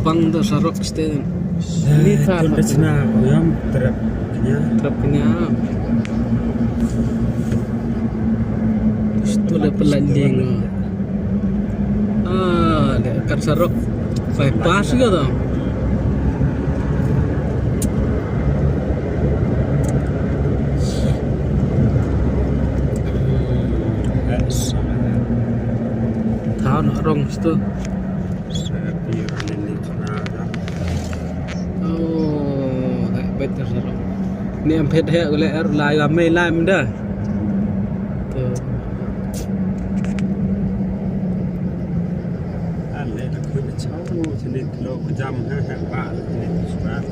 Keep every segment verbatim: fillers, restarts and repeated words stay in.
Ang da sarok ste. Ni tha. Tun da chna ko yam trap knya. Trap knya. Stu le pelan ding. Ah, le kat sarok. Bypass ka da. Thaw na rong stu. Oh, heh, bet ter sarok. Ni em phet heh, ule er lai wa mei lai mda. Tu. Ale da khut chau, chini kilo kejam, heh, heh, ba, chini surat.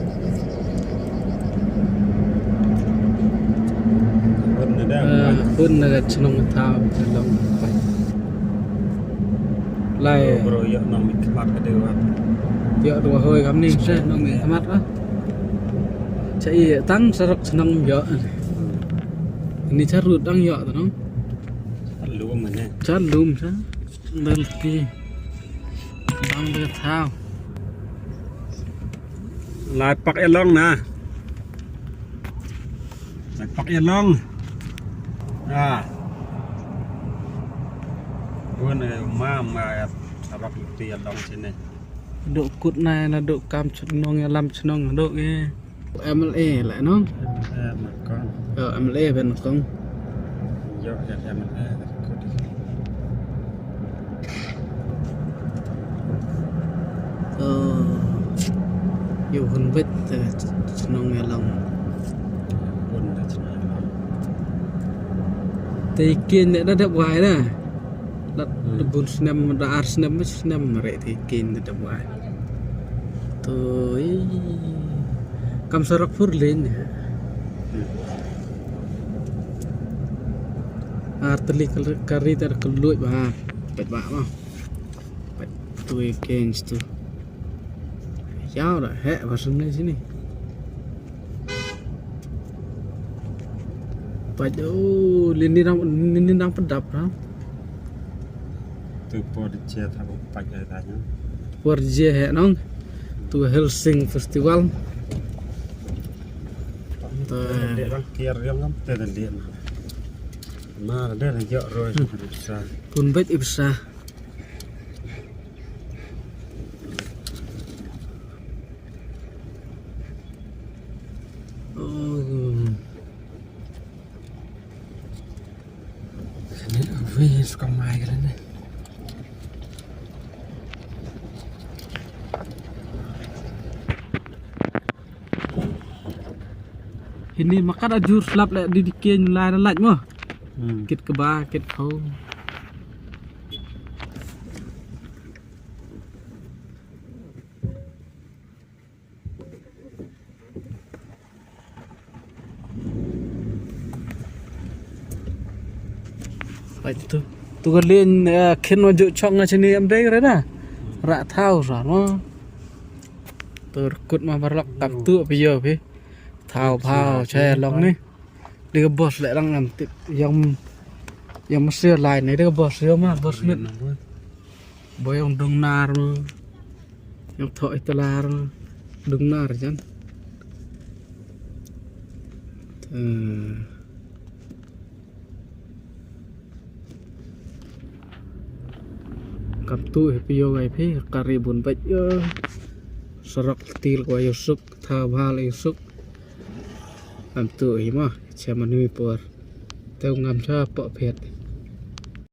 Hun na da, ah, hun na da chnong thaw, chnong. Lai. Bro, yoh nong mi khmat ka dei wa. Yoh dua hoi kam ni, se nong mi khmat wa. Cha i tang sarok chnong yoh. Ni cha rut dang yoh ta nong. Lum ne. Cha lum cha. Dal ki. Dang de thaw. Lai pak e long na. Lai pak e long. Ah. Bun e ma ma ya sabak ti e long sini. Duk kut na na duk kam chnong ya lam chnong duk e. M L A le nong. M L A na kong. Yo, M L A ben kong. Yo, ya M L A. Oh, yoh hun bet te chnong ya long. Hun te chnong ya long. Te i kin ne da dep wai da. Da bun snem, da ar snem, snem re te i kin ne dep wai. To i kam sarok four lane. Ar tylli kar-, kari te da kylluid ba. Peit ba ma. Peit tu i kin stu. Yaw da heh ba sum ne sini. Peit, oh, lini dang, lini dang pedap ha. Tu por je tha peit ai ta nyo. Por je heh nong. Tu Helsing Festival. Ta. De rang kiar yang ngam te de. Ma de yoh roi sa. Bun bet i psa. Oh. Kani a wi suka mai kala ne. Hini makat a jur slap le di di kin lai na lait mo. Hmm. Kit kaba, kit khau. Ai tu. Tu ka lin, eh, khin wa ju chong nga chini em dei re na. Ra thau sa mo. Tu rkut ma barlok kam tu pi yo pi. Thau phau, chai long ni. Di ka boss le rang ngam tip. Yang, yang masih lai ni, di ka boss yo ma, boss mit. Boy yang dung nar ma. Yang thok i talar ma. Dung nar jan. Eh. Kam tu hi pi yo gai phi, kari bun bait yo. Sarok til kwa yo suk, tha bhal yo suk. Kam tu hi ma, cha manu por. Teu ngam cha pok phet.